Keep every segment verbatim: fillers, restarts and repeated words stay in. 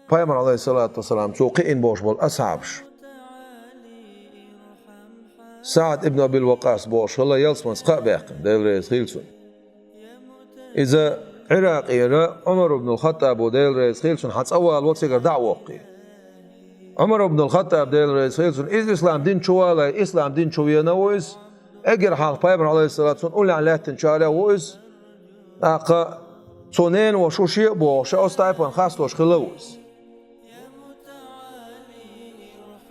Пайхамар, алейхиссалату вассалам, цо кхиъна болуш болу асхьабаш. СаӀд ибн Абил Вакъас бохуш хилла, ялсаманица кхаъ баьккхина, Дела реза хила цунна. Иза Ӏиракъера Ӏумар ибн ал-Хаттаба, Дела реза хила цунна, хьан цӀа валаво цигара дӀа а воккхий. Ӏумар ибн ал-Хаттаб, Дела реза хила цунна, иза ислам дин чу валай, ислам дин чу вена ву иза. Эггара хьалха Пайхамар, алейхиссалату вассалам, уллехь лаьттинчарех ву иза. ТӀаккха цо ненан ваша шу шиъ а бохуш, ша оцу тайпана хасташ хилла ву иза.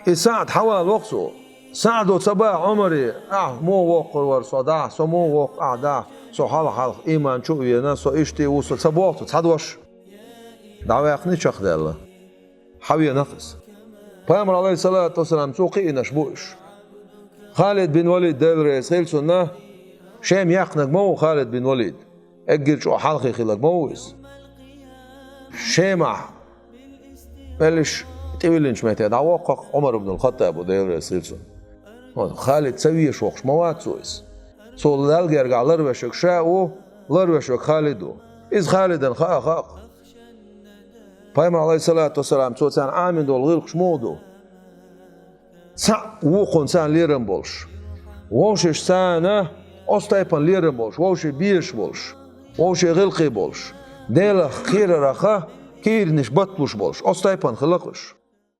И СаӀд хьавалаво-кх цо. СаӀдо ца боху Ӏумаре: «Ахь муха воккхур вара со, дахь, со муха воккху ахь, дахь, со хьалха-хьалха ийман чу а вена, со иштта а ву со», ца боху цо цхьа дош. ДӀаваьккхина чекхдаьлла. Хьавенах иза. Пайхамар, алейхиссалату вассалам, цо кхиийнарш бу уьш. Халид бин Валид, Дела реза хила цунна, Шема яьккхинарг ма ву Халид бин Валид. Эггара чӀогӀа хьалхе хилларг ма ву иза. Шемахь, меллаша тӀевиллинчу метте, дӀавоккху-кх Ӏумар ибн ал-Хаттаба, Дела реза хила цунна. Халид ца везаш воккхуш ма вац цо иза. Цо Далла гергахь ларвешверг ша а ву, ларвешверг Халид ву. Иза Халидана хаа хаьа-кх. Пайхамар, алейхиссалату вассалам, цо царна Ӏамийна долу гӀиллакхаш муха ду? Цхьаъ вукхунна царна лерам болуш. Вовшашца царна оцу тайпана лерам болуш, вовшийн безаш болуш, вовшийн гӀиллакхий болуш, Делах кхерарх кийранаш батлуш болуш, оцу тайпана хилла-кх уьш.